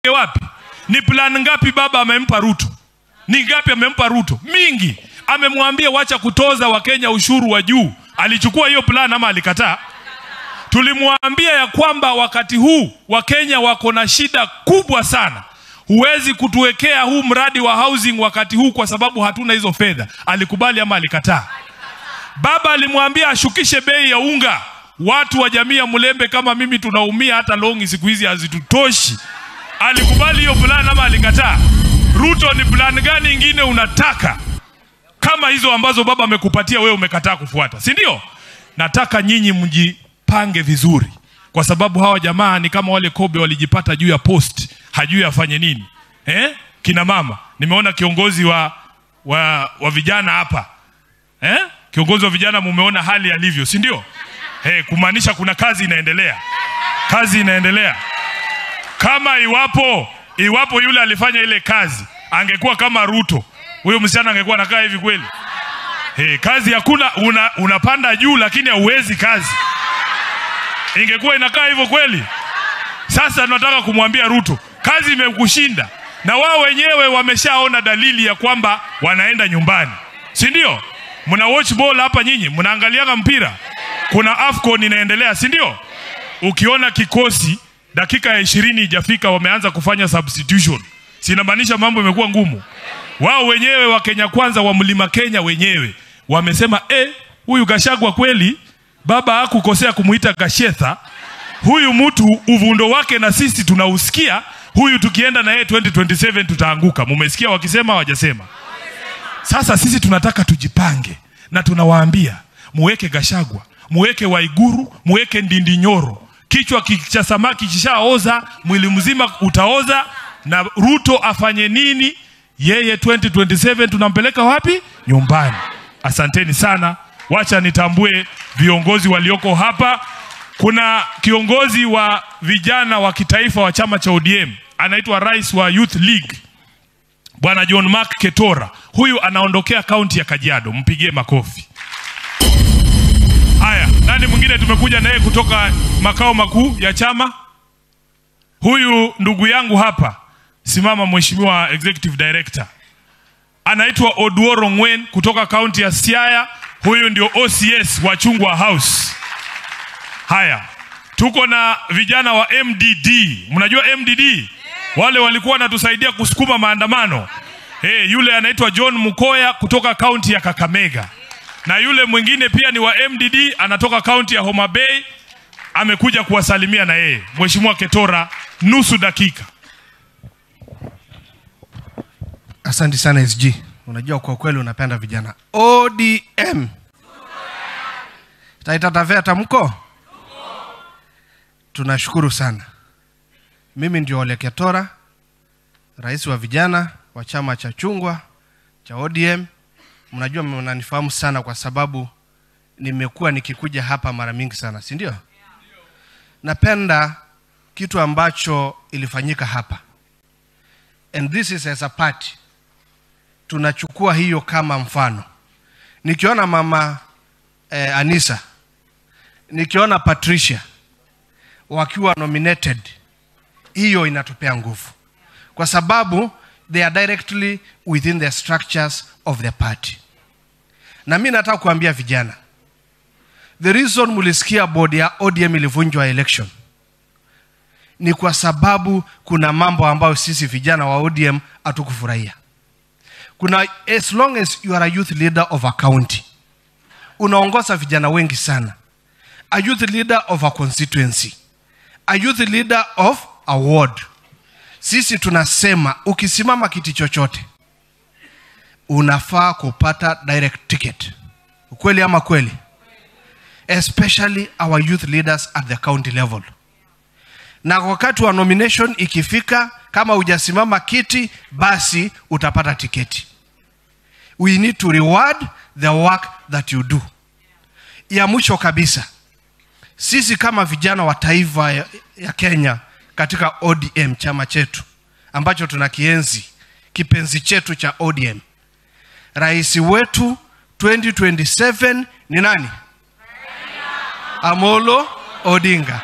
Tumpeleke wapi? Ni plan ngapi baba amempa Ruto? Ni ngapi amempa Ruto? Mingi. Amemwambia wacha kutoza Wakenya ushuru wa juu. Alichukua hiyo plan ama alikataa? Tulimwambia ya kwamba wakati huu Wakenya wako na shida kubwa sana. Huwezi kutuwekea huu mradi wa housing wakati huu kwa sababu hatuna hizo fedha. Alikubali ama alikataa? Baba alimwambia ashukishe bei ya unga. Watu wa jamii ya Mulembe kama mimi tunaumia, hata longi siku hizi hazitutoshi. Alikubali hiyo plan ama alikataa? Ruto, ni plan gani ingine unataka kama hizo ambazo baba amekupatia wewe umekataa kufuata, si ndio? Nataka nyinyi mjipange vizuri, kwa sababu hawa jamaa ni kama wale kobe walijipata juu ya post, hajui afanye nini. Kina mama, nimeona kiongozi wa vijana hapa. Kiongozi wa vijana mumeona hali alivyo, si ndio? Kumaanisha kuna kazi inaendelea. Kazi inaendelea. Kama iwapo yule alifanya ile kazi, angekuwa kama Ruto, huyo msichana angekuwa anakaa hivi kweli? Kazi hakuna, unapanda juu lakini hauwezi kazi. Ingekuwa inakaa hivyo kweli? Sasa tunataka kumwambia Ruto, kazi imekushinda. Na wao wenyewe wameshaona dalili ya kwamba wanaenda nyumbani, si ndio? Mna watch ball hapa nyinyi, mnaangaliaga mpira. Kuna AFCON inaendelea, si ndio? Ukiona kikosi dakika ya 20 ijafika wameanza kufanya substitution, si inamaanisha mambo imekuwa ngumu? Wao wenyewe wa Kenya Kwanza, wa Mlima Kenya wenyewe wamesema huyu Gachagua kweli baba hakukosea kumuita Gashetha. Huyu mtu uvundo wake na sisi tunausikia, huyu tukienda na yeye 2027 tutaanguka. Mumesikia wakisema, hawajasema? Sasa sisi tunataka tujipange na tunawaambia muweke Gachagua, muweke Waiguru, muweke Ndindi Nyoro. Kichwa cha samaki kishaoza, mwili mzima utaoza. Na Ruto afanye nini? Yeye 2027 tunampeleka wapi? Nyumbani. Asanteni sana. Wacha nitambue viongozi walioko hapa. Kuna kiongozi wa vijana wa kitaifa wa chama cha ODM, anaitwa Rais wa Youth League, Bwana John Mark Ketora. Huyu anaondokea kaunti ya Kajiado, mpigie makofi. Haya, nani mwingine tumekuja naye kutoka makao makuu ya chama? Huyu ndugu yangu hapa, simama Mheshimiwa Executive Director. Anaitwa Oduoro Ngwen kutoka kaunti ya Siaya. Huyu ndio OCS wa Chungwa House. Haya, tuko na vijana wa MDD. Mnajua MDD? Wale walikuwa wanatusaidia kusukuma maandamano. Yule anaitwa John Mukoya kutoka kaunti ya Kakamega. Na yule mwingine pia ni wa MDD, anatoka kaunti ya Homa Bay, amekuja kuwasalimia na yeye. Mheshimiwa Ketora, nusu dakika. Asante sana SG. Unajua kwa kweli unapenda vijana. ODM. Taita Taveta mko? Tunashukuru sana. Mimi ndio Ole Ketora, rais wa vijana wa chama cha Chungwa cha ODM. Mnajua mnanifahamu sana kwa sababu nimekuwa nikikuja hapa mara mingi sana, si ndio? Napenda kitu ambacho ilifanyika hapa. And this is as a party. Tunachukua hiyo kama mfano. Nikiona mama Anisa, nikiona Patricia wakiwa nominated, hiyo inatupea nguvu. Kwa sababu they are directly within the structures of the party. Na mimi nataka kuambia vijana, the reason mulisikia board ya ODM ilivunjwa election ni kwa sababu kuna mambo ambayo sisi vijana wa ODM hatukufurahia. Kuna, as long as you are a youth leader of a county, unaongoza vijana wengi sana. A youth leader of a constituency, a youth leader of a ward. Sisi tunasema ukisimama kiti chochote unafaa kupata direct ticket. Ukweli ama kweli? Especially our youth leaders at the county level. Na wakati wa nomination ikifika, kama hujasimama kiti, basi utapata tiketi. We need to reward the work that you do. Ya mwisho kabisa, sisi kama vijana wa taifa ya Kenya katika ODM, chama chetu ambacho tunakienzi, kipenzi chetu cha ODM, rais wetu 2027 ni nani? Amolo Odinga.